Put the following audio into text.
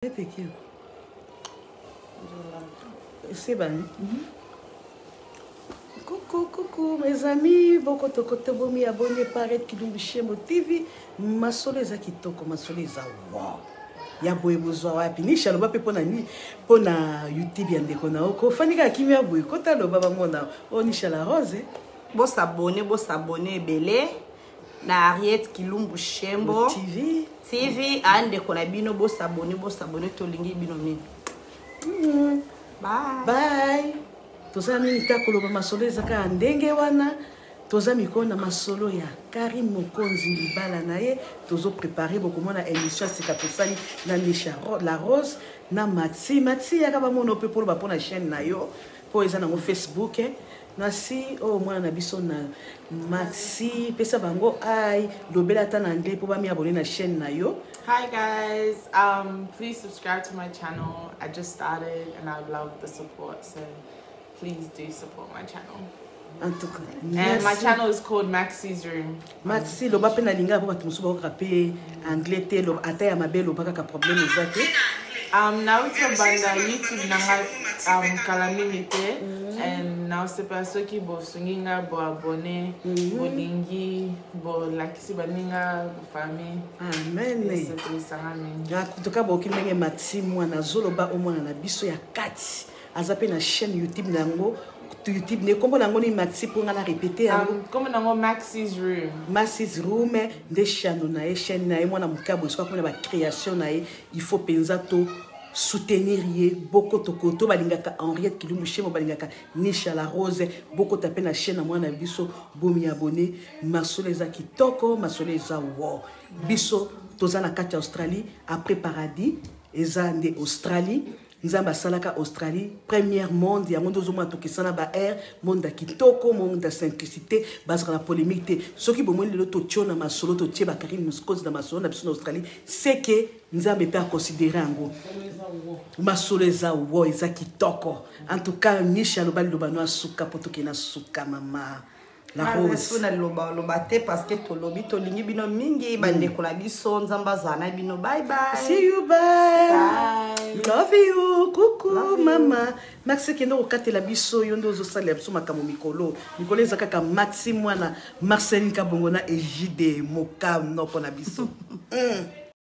Ete Sebani. Coucou, coucou, mes amis. Bokoto koto bomi abonné par Kilumbu Shembo TV. Masolo eza kitoko, masolo eza wow. Ya boye bozwa wapi? Ni shaloba pe pona ni pona YouTube ya ndeko na oko. Fani ka kimia boye kota loba bamona. Oh ni shala rose. Bosabone, bosabone ebele. Na Harriet Kilumbu Shembo TV. TV a ndeko na bino bosabone bosabone tolingi bino mingi. Bye. Bye. Toza mingi ta koloba masolo eza kaka ndenge wana. Toza mikolo na masolo ya Karine Mokonzi libala na ye tozo préparer bokomona émission ya sika tosali na Nisha La Rose na Maxi. Maxi yaka bamona mpe poloba mpo na chaîne na yo mpo eza nango Facebook eh. Nasi oyo oh, mwana na biso na Maxi pesa bango ai lobela ata na anglais mpo bami abonner na chaîne na yo. Hi guys, please subscribe to my channel. I just started and I love the support, so please do support my channel. En tout cas, And my channel is called Maxi's Room. Maxi loba mpe na lingala mpo bato mosusu bakoka mpe anglais te ata ya mabe loba kaka problème eza te. Nauti obanda YouTube na nga kala mingi te and naosepela soki bosungi nga boabone, bolingi bolakisi baninga bafamille. Amen. Esepelisanga mingi. En tout cas boyoki ndenge Maxi mwana azoloba o mwana na biso ya kati aza mpe na chaîne YouTube na yango YouTube ne kombo na yango ni Maxi mpo nga na répété yango. Kombo na yango Maxi's Room. Maxi's Room nde chaîne na ye, chaîne na ye mwana moke boye soki akomi na ba création na ye il faut mpenza to soutenir ye bokoto koto balingaka Henriette Kilumbu Shembo balingaka Nisha La Rose bokota mpe na chaîne na mwana na biso bomi abonné masolo eza kitoko masolo eza wo biso toza na kati ya Australie après paradis eza nde Australie Nzambe asalaka Australie première monde yango nde ozomona tokesana ba air monde ya kitoko monde ya simplicité bazalaka na polémique te soki bomoni lelo totio na masolo totie ba Karine Moskozi na masolo na biso na Australie c'est que Nzambe mpe aconsidere yango masolo eza wo eza kitoko en tout cas Nisha aloba liloba no asuka po tokende na suka mama La Rose. Na loba loba te parce que tolobi tolingi bino mingi bandeko na biso Nzambe azala na bino. Bye bye. See you, bye. Bye. Love you. Coucou, Love you. Mama. Maxi kende kokatela biso yo nde ozosalela biso makambo mikolo. Mikolo eza kaka Maxi mwana Marceline Kabongo na Ejide Moka noko na biso.